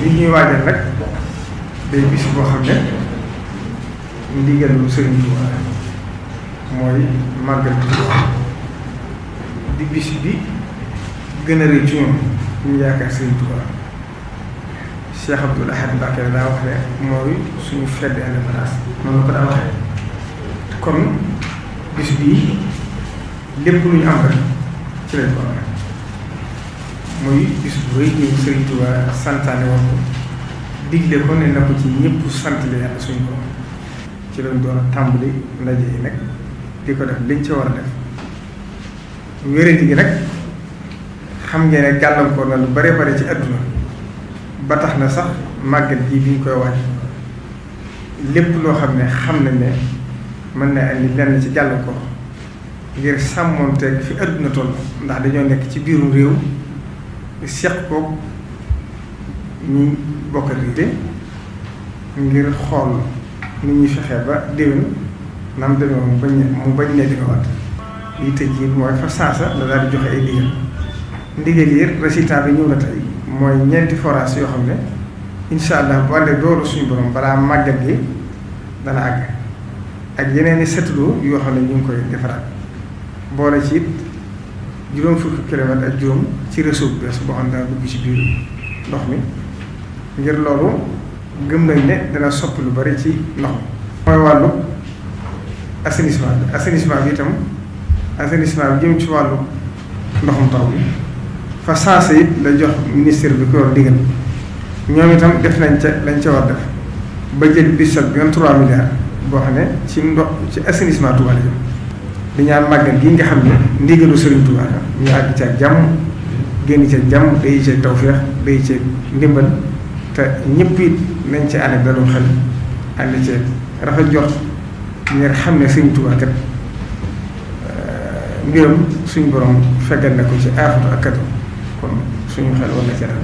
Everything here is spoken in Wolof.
li ñuy waajal nag day bis boo xam ne ndigalu Sëriñ Tuubaa mooy màggal di bis bi gën a rëy ci ñoom ñu yaakaar Sëriñ Tuubaa. Cheikh Abdoul Ahad Mbacké daa wax ne mooy suñu fête d'indépendance noonu la ko daa waxee kon bis bii lépp lu ñu am rek ci lañ ko amee muy bis bu rëy ñu Sëriñ Tuubaa santaane woon ko digle ko ne na ko ci ñëpp sant la yàlla suñu borom ci lañ doon tàmbali ndaje yi nag di ko def liñ ci war a def wéradi gi nag xam ngeen ne gàllankoor na lu bare bare ci àdduna ba tax na sax màggal ji bi ñu koy waaj lépp loo xam ne xam nañ ne mën na andi lenn ci gàllankoor ngir sàmmoonteeg fi àdduna toll ndax dañoo nekk ci biirum réew seq ko ñu bokk riite ngir xool ni ñuy fexee ba déwén nam demee moom mu bañ ne di ko wat yi tëj yi mooy fa saasa la daal di joxe ay ndigal yi résultat bi ñëw na tey mooy ñeenti forage yoo xam ne incha allah bu àndee dooru suñu borom balaa màggal gi dana àgg ak yeneen i seetlu yoo xam ne ñu ngi koy defaraat boole ci it juróom fukki kilomètre ak juróom ci réseau bu bees boo xam ne dana dugg ci biir ndox mi ngir loolu gëm nañ ne dana soppi lu bari ci ndox mi. mooy wàllu assainissement bi itam assainissement bi jëm ci wàllu ndoxum taw bi. fa sensé it la jox ministère bi ko war digal ñoom itam def nañ ca lañ ca war def ba jël budget bi 23 milliards boo xam ne ci ndox ci assainissement Touba la jëm di ñaan màggal gi nga xam ne ndigalu Serigne Touba ñu àgg ca jàmm génn ca jàmm day ca tawfeex day ca ndimbal te ñëpp it nañ ci ànd ak dalum xel ànd ci rafet jot ngir xam ne Serigne Touba kat mbiram suñu borom feggal na ko ci aafatu ak katu kon suñu xel war na ca dal